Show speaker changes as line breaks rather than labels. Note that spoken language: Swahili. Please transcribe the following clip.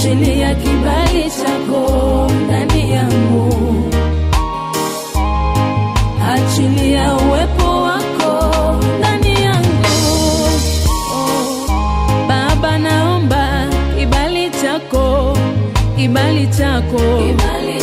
Achilia kibali chako ndani yangu, achilia uwepo wako ndani yangu. Oh, Baba, naomba kibali chako, kibali chako, kibali.